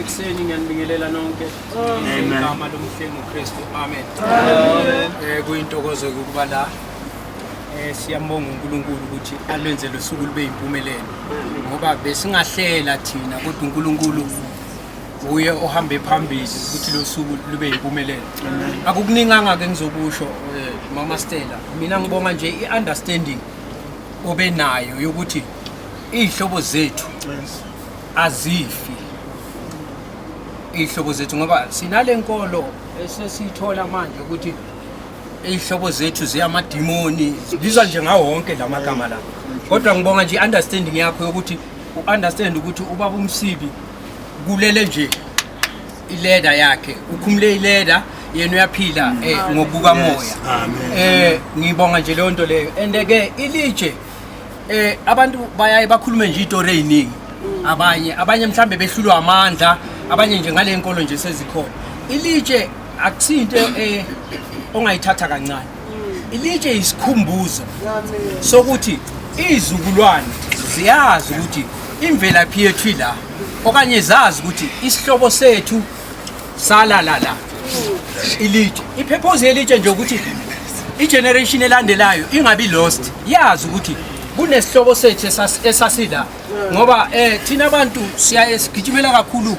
Ekuseni ngiyanibingelela nonke. Igama lomhlengi uKristu. Amen. Kuyintokozo ukuba la. Siyambonga uNkulunkulu ukuthi alwenze lo suku lube yimpumelelo. Ngoba besingahlela thina kodwa uNkulunkulu uye ohambe phambili ukuthi lo suku lube yimpumelelo. Akukuninganga ke ngizokusho, Mama Stella. Mina ngibonga nje i-understanding obenayo yokuthi iy'hlobo zethu azifi, iy'hlobo zethu, ngoba sinale nkolo esesiyithola manje ukuthi iy'hlobo zethu ziyamadimoni, zibizwa nje ngawo wonke la magama la. Kodwa ngibonga nje i-understanding yakho yokuthi u-understand ukuthi ubaba uMsibi kulele nje ileda yakhe, ukhumule ileda, yena uyaphila ngokubuka moya. Ngibonga nje leyo nto leyo. And ke ilitshe, abantu bayaye bakhulume nje itori eziningi, abanye mhlambe behlulwa amandla, abanye nje ngale nkolo nje sezikhona. Ilitshe akusinto ongayithatha kancane. Ilitshe isikhumbuzo sokuthi izizukulwane ziyazi ukuthi imvelaphi yethu ila, okanye zazi ukuthi isihlobo sethu salala la. Ilitshe, i-purpose yelitshe nje ukuthi i-generation elandelayo ingabi lost, yazi ukuthi kunesihlobo sethu esasila. Ngoba thina abantu siyaye sigijimela kakhulu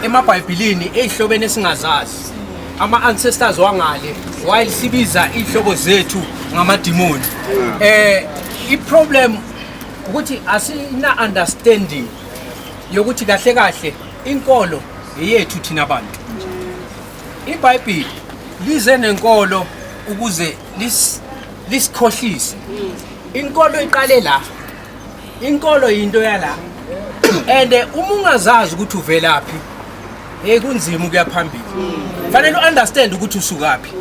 emaBhayibhelini, ezihlobene esingazazi, ama ancestors wangale, while sibiza izihlobo zethu ngamadimoni. I-problem ukuthi asina understanding yokuthi kahle kahle inkolo eyethu thina bantu. IBhayibheli lize nenkolo ukuze lisikhohlise. Inkolo iqale la, inkolo yinto yala, and uma ungazazi ukuthi uvelaphi, hey, kunzima ukuya phambili. Fanele u-understand ukuthi usukaphi.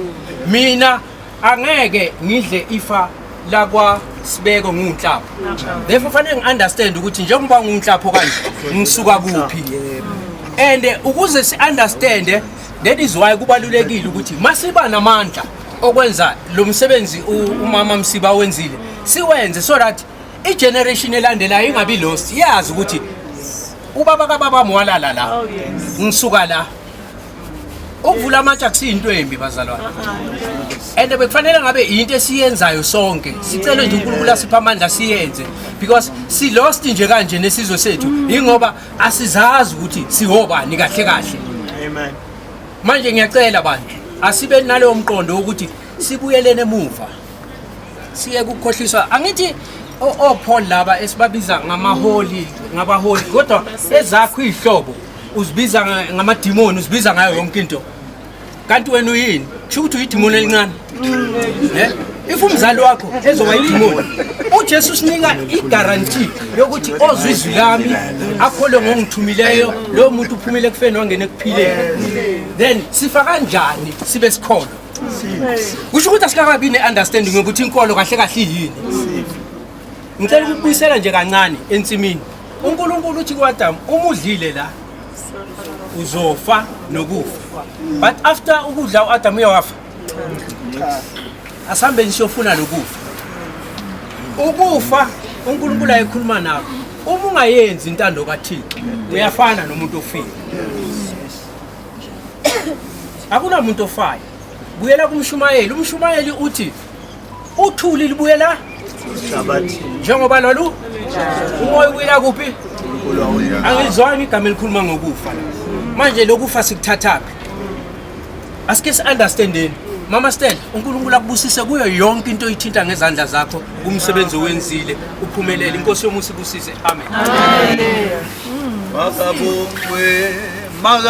Mina angeke ngidle ifa lakwa Sibeko ngiwunhlapho, therefore fanele ngi-understand ukuthi njengoba ngiwunhlapho kanje ngisuka kuphi. And ukuze si-understand, that is why kubalulekile ukuthi masiba namandla okwenza lo msebenzi umama Msiba wenzile, siwenze so that i-generation elandelayo ingabi lost, yazi ukuthi ubaba kababa mwalala la, ngisuka la. Ukuvula amatshe akusiyinto embi, bazalwane, and bekufanele ngabe into esiyenzayo sonke. Sicele nje uNkulunkulu asiphe amandla siyenze, because si lost nje kanje nesizwe sethu ingoba asizazi ukuthi sihobani kahle kahle. Amen. Manje ngiyacela bantu, asibe nalowo mqondo wokuthi sibuyelene emuva, siye kukhohliswa. Angithi oPaul laba esibabiza ngamaholi, ngabaholi, kodwa ezakho izihlobo uzibiza ngamadimoni, uzibiza ngayo yonke into, kanti wena uyini? Kusho ukuthi uyidimoni elincane. If umzali wakho ezoba idimoni, uJesu usinika i-guarantee yokuthi ozwa izwi lami akholwe ngongithumileyo, lowo muntu uphumile ekufeni wangena ekuphileni. Then sifa kanjani sibe sikholwa? Kusho ukuthi asikakabi ne-understanding yokuthi inkolo kahle kahle iyini. Ngicela ukubuyisela nje kancane ensimini. UNkulunkulu uthi ku-Adamu, uma udlile la uzofa nokufa. But after ukudla u-Adamu uyawafa? Asihambeni siyofuna lokufa. Ukufa uNkulunkulu ayekhuluma nako, uma ungayenzi intando kaThixo uyafana nomuntu ofile. Akunamuntu ofayo. Buyela kumshumayeli. Umshumayeli uthi uthuli libuyela njengoba lolu umoya ubuyela kuphi? Angizwani igama elikhuluma ngokufa. Manje lokufa sikuthathaphi? Asike si-understandeni. Mama Stella, uNkulunkulu akubusise kuyo yonke into oyithinta ngezandla zakho, kumsebenzi owenzile uphumelele. Inkosi yomusa ibusise. Amen. Makabongwe maka.